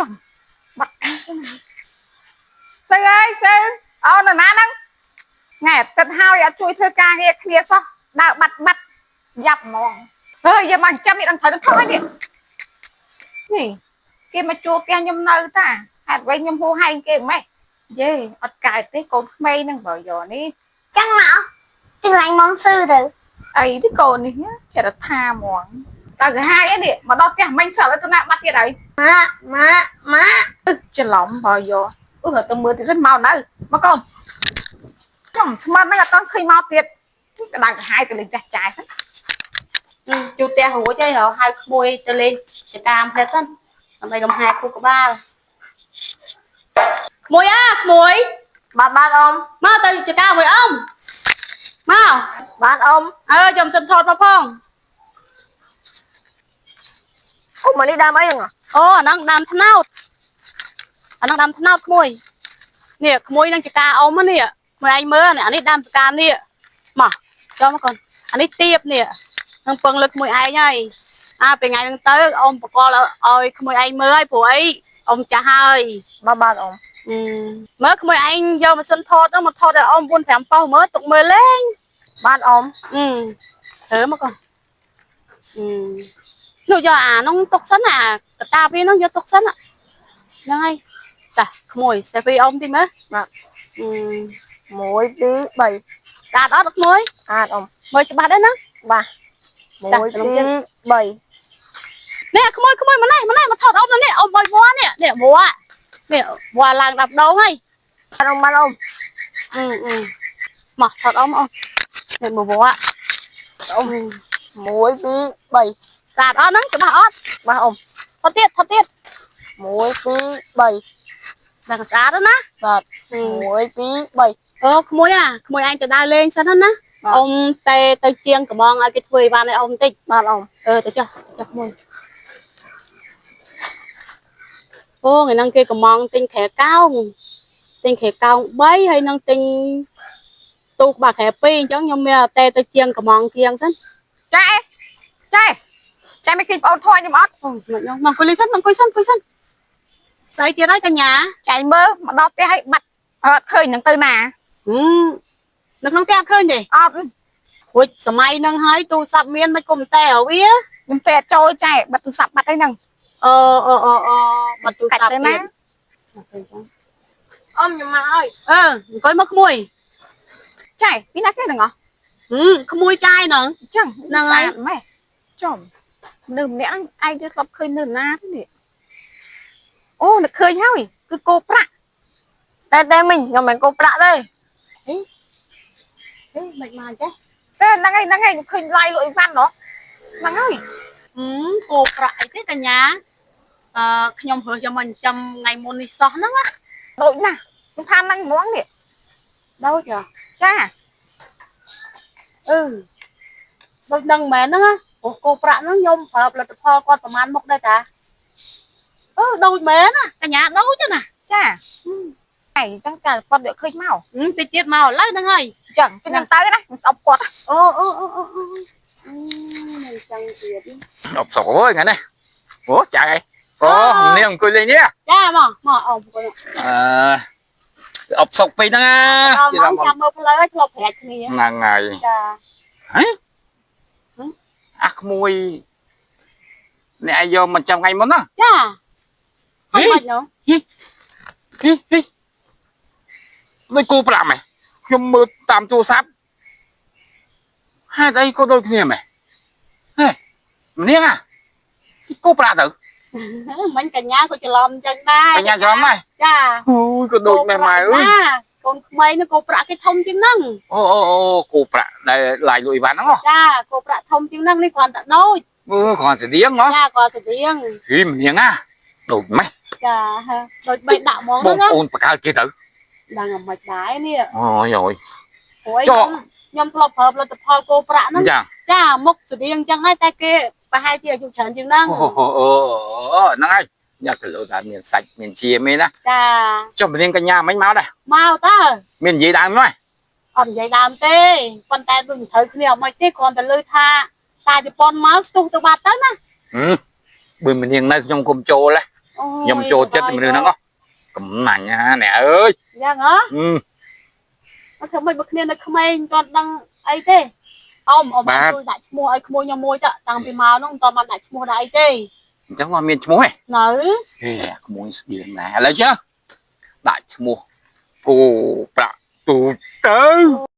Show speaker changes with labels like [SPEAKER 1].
[SPEAKER 1] ចុះបាត់ទៅអើយទៅអូនណាហ្នឹងថ្ងៃអាទិត្យហើយអត់ជួយធ្វើការងារគ្នាសោះដើរបាត់បាត់យ៉ាប់ហ្មងហើយយកមកចាំនេះដឹងត្រូវនឹងខុសហើយនេះនេះគេមកជួលផ្ទះខ្ញុំនៅតាហេតុអ្វីខ្ញុំហួហែងគេម៉េចយេអត់កើតទេកូនក្មេងហ្នឹងបើយកនេះ
[SPEAKER 2] ចឹងមកទីកន្លែងមកស៊ឺទៅ
[SPEAKER 1] អីទេកូននេះចិត្តថាហ្មងដល់កាហាយនេះមកដល់ផ្ទះមិញសល់ទៅណាបាត់ទៀតហើយ
[SPEAKER 2] ម៉ាក់ម៉ាក់ម៉ាក់
[SPEAKER 1] ច្រឡំបើយកអឺទៅមើលទៀតសិនមកនៅមកកូនចំស្មានហ្នឹងអត់តឃើញមកទៀតក្តៅក្រហាយទៅលេងផ្ទះចាយសិន
[SPEAKER 3] ជួផ្ទះរួចហើយរហៅក្មួយទៅលេងចកាមផ្លែសិនដើម្បីកំហែខួរក្បាលក្មួយអាក្មួយ
[SPEAKER 2] បាទបាទអ៊ំ
[SPEAKER 3] មកទៅចកាមួយអ៊ំមក
[SPEAKER 2] បាទអ៊ំ
[SPEAKER 3] អើខ្ញុំសិនថតមកផង
[SPEAKER 2] អ៊ំមកនេះដើមអីហ្នឹង
[SPEAKER 3] អូអាហ្នឹងដើមថ្នោតអាហ្នឹងដើមថ្នោតក្មួយនេះក្មួយនឹងចកាអ៊ំនេះក្មួយឯងមើលអានេះដើមចកានេះមកចូលមកកូនអានេះទៀបនេះនឹងពឹងលើក្មួយឯងហើយអាពេលថ្ងៃហ្នឹងទៅអ៊ំបកលឲ្យក្មួយឯងមើលហើយព្រោះអីអ៊ំចាស់ហើយ
[SPEAKER 2] បាទបាទអ៊ំ
[SPEAKER 3] មើលក្មួយឯងយកម៉ាស៊ីនថតហ្នឹងមកថតឲ្យអ៊ំ4 5ប៉ោះមើលទុកមើលលេង
[SPEAKER 2] បាទអ៊ំ
[SPEAKER 3] អឺធ្វើមកកូនអឺនោះយកអានោះទុកសិនអាកតាវានោះយកទុកសិនហ្នឹងហើយតាក្មួយ selfie អ៊ំតិចមើល
[SPEAKER 2] បាទ
[SPEAKER 3] អឺ
[SPEAKER 2] 1 2 3
[SPEAKER 3] ស្អាតអត់ក្មួយ
[SPEAKER 2] អាតអ៊ំ
[SPEAKER 3] មើលច្បាស់ដែរណា
[SPEAKER 2] បាទ1 2 3
[SPEAKER 3] នេះក្មួយក្មួយមកនេះមកនេះមកថតអ៊ំនេះអ៊ំបយវ៉ានេះនេះវ៉ានេះវ៉ាឡើងដាប់ដងហើយ
[SPEAKER 2] បាទអ៊ំបាទអ៊ំ
[SPEAKER 3] អឺអឺមកថតអ៊ំអ៊ំនេះមកវ៉ា
[SPEAKER 2] អ៊ំ1 2 3
[SPEAKER 3] ស្អាតអត់ហ្នឹងច្បាស់អត់
[SPEAKER 2] បាទអ៊ំ
[SPEAKER 3] ថតទៀតថតទៀត
[SPEAKER 2] 1 2 3
[SPEAKER 3] ដល់ស្អាតណា
[SPEAKER 2] បាទ1 2 3
[SPEAKER 3] អូក្មួយអាក្មួយឯងទៅដើរលេងសិនណាអ៊ំតែទៅជាងកំងឲ្យគេធ្វើអីបានឲ្យអ៊ំតិច
[SPEAKER 2] បាទអ៊ំ
[SPEAKER 3] អឺទៅចុះចុះក្មួយអូថ្ងៃហ្នឹងគេកំងទិញខែកោងទិញខែកោង3ហើយនឹងទិញទូកបាខែ2អញ្ចឹងខ្ញុំមានតែទៅជាងកំងជាងសិន
[SPEAKER 1] ចែចែចែមិនឃើញបងអូនធွာខ្ញុំអត់
[SPEAKER 3] អូមកខ្ញុំមកអង្គុយលេងសិនមកអង្គុយសិនអង្គុយសិនស្អីទៀតហើយកញ្ញា
[SPEAKER 1] ចែមើលមកដល់ផ្ទះឲ្យបាត់អត់ឃើញនឹងទៅណា
[SPEAKER 3] នៅក្នុងផ្ទះអត់ឃើញទេ
[SPEAKER 1] អត់
[SPEAKER 3] រួចសម័យហ្នឹងហើយទូរស័ព្ទមានមិនកុំតែឲ្យវា
[SPEAKER 1] ខ្ញុំពេលអត់ចូលចែបាត់ទូរស័ព្ទបាត់អីហ្នឹង
[SPEAKER 3] អឺអឺអឺអឺបាត់ទូរស័ព្ទ
[SPEAKER 1] កាច់ទៅណា
[SPEAKER 3] ទៀត
[SPEAKER 2] អ៊ំខ្ញុំមកហើយ
[SPEAKER 3] អឺអង្គុយមកក្មួយ
[SPEAKER 1] ចែពីណាគេហ្នឹងហ៎
[SPEAKER 3] ហឹមក្មួយចាយហ្នឹង
[SPEAKER 1] អញ្ចឹង
[SPEAKER 3] ហ្នឹងហើយ
[SPEAKER 1] ម៉េះចំនៅម្នាក់ហ្នឹងឯងទៅធ្លាប់ឃើញនៅណាទេនេះអូនឹកឃើញហើយគឺគោប្រាក់
[SPEAKER 2] តែតែមិញខ្ញុំមិនគោប្រាក់ទេ
[SPEAKER 3] ហេមិនមកចេះ
[SPEAKER 1] តែហ្នឹងហើយហ្នឹងហើយខ្ញុំឃើញឡាយលក់អីវ៉ាន់ហ៎ហ្នឹងហើយ
[SPEAKER 3] ហឹមគោប្រាក់អីទេកញ្ញាអឺខ្ញុំរើសយកមកចិញ្ចឹមថ្ងៃមុននេះសោះហ្នឹងណា
[SPEAKER 1] ដូចណាស់ខ្ញុំថាហ្នឹងហ្មងនេះ
[SPEAKER 3] ដូចហ៎
[SPEAKER 1] ចា
[SPEAKER 3] អឺដូចហ្នឹងមែនហ្នឹងណាព្រោះគោប្រាក់ហ្នឹងខ្ញុំប្រើផលិតផលគាត់ប្រហែលមុខដែរតាអឺដូចមែនណាកញ្ញាដូចណា
[SPEAKER 1] ចាហើយអញ្ចឹងចាប៉ុតវាឃើញមក
[SPEAKER 3] ហឹមតិចទៀតមកឥឡូវហ្នឹងហើយ
[SPEAKER 1] អញ្ចឹងខ្ញុំទៅណាខ្ញុំស្អប់គាត់
[SPEAKER 3] អូអូអូអូអូអឺមិនចឹងទៀត
[SPEAKER 4] អបសុកអើយថ្ងៃនេះអូចាយអូនាងអង្គុយលេងនេះ
[SPEAKER 3] ចាមកមកអ៊ំគាត់
[SPEAKER 4] អឺអបសុកពេកហ្នឹងណា
[SPEAKER 3] ដល់មកចាំមើលផ្លូវឲ្យធ្លាប់ប្រាច់គ្នា
[SPEAKER 4] ហ្នឹងហើយ
[SPEAKER 3] ចា
[SPEAKER 4] ហ៎អាក្មួយអ្នកឯងយកមកចាំថ្ងៃមុនណា
[SPEAKER 3] ចាហើយមិននោះ
[SPEAKER 4] ហីហីដូចគោប្រាំហ៎ខ្ញុំមើលតាមទូរស័ព្ទហេតុអីក៏ដូចគ្នាម៉េះហេម្នាងអាគោប្រាក់ទៅ
[SPEAKER 3] មិញកញ្ញាក៏ច្រឡំអញ្ចឹងដែរ
[SPEAKER 4] បញ្ញាច្រឡំដែរ
[SPEAKER 3] ចា
[SPEAKER 4] អូយក៏ដូចម៉េះម៉ែអើយ
[SPEAKER 3] កូនក្មេងនោះគោប្រាក់គេធំជាងហ្នឹង
[SPEAKER 4] អូអូអូគោប្រាក់ដែលឡាយលុយវ៉ាន់ហ្នឹងហ៎
[SPEAKER 3] ចាគោប្រាក់ធំជាងហ្នឹងនេះគ្រាន់តែដូច
[SPEAKER 4] អឺគ្រាន់ស្តៀងហ៎
[SPEAKER 3] ចាគ្រាន់ស្តៀង
[SPEAKER 4] ហ៊ីម្នាងអាដូចម៉េះ
[SPEAKER 3] ចាដូចបីដាក់ហ្មង
[SPEAKER 4] បង
[SPEAKER 3] ណា
[SPEAKER 4] ប្អូនបកកើតគេទៅ
[SPEAKER 3] ដឹងអាមិនដែរនេះ
[SPEAKER 4] អូយអូយ
[SPEAKER 3] ព្រោះអីខ្ញុំខ្ញុំធ្លាប់ប្រើផលិតផលគោប្រាក់ហ្នឹង
[SPEAKER 4] យ៉ាង
[SPEAKER 3] ចាមុខស្តៀងអញ្ចឹងហើយតែគេប្រហែលជាអាយុច្រើនជាងហ្នឹង
[SPEAKER 4] អូអូហ្នឹងហើយញ៉ាំគីឡូថាមានសាច់មានជាមានណា
[SPEAKER 3] ចា
[SPEAKER 4] ចុះម្នាងកញ្ញាមិញមកដែរ
[SPEAKER 3] មកតើ
[SPEAKER 4] មាននិយាយដើមមក
[SPEAKER 3] អត់និយាយដើមទេប៉ុន្តែដូចមិនត្រូវគ្នាអត់មិនទេគ្រាន់តែលើថាតាជប៉ុនមកស្ទុះទៅបាត់ទៅណា
[SPEAKER 4] ហឹមបើម្នាងនៅខ្ញុំគុំចូលហ៎ ខ្ញុំចូលចិត្តមនុស្សហ្នឹងហ៎កំណាញ់ណាអ្នកអើយ
[SPEAKER 3] យ៉ាងហ៎
[SPEAKER 4] អឺ
[SPEAKER 3] អត់ធ្វើមិនបើគ្នានៅក្មេងមិនទាន់ដឹងអីទេអ៊ំអ៊ំ
[SPEAKER 4] បាទ
[SPEAKER 3] ជួយដាក់ឈ្មោះឲ្យក្មួយខ្ញុំមួយទៅតាំងពីមកហ្នឹងមិនទាន់បានដាក់ឈ្មោះដាក់អីទេ
[SPEAKER 4] អញ្ចឹងគាត់មានឈ្មោះហ៎
[SPEAKER 3] នៅ
[SPEAKER 4] ហេក្មួយស្តៀងដែរឥឡូវចុះដាក់ឈ្មោះគោប្រាក់ទូទៅ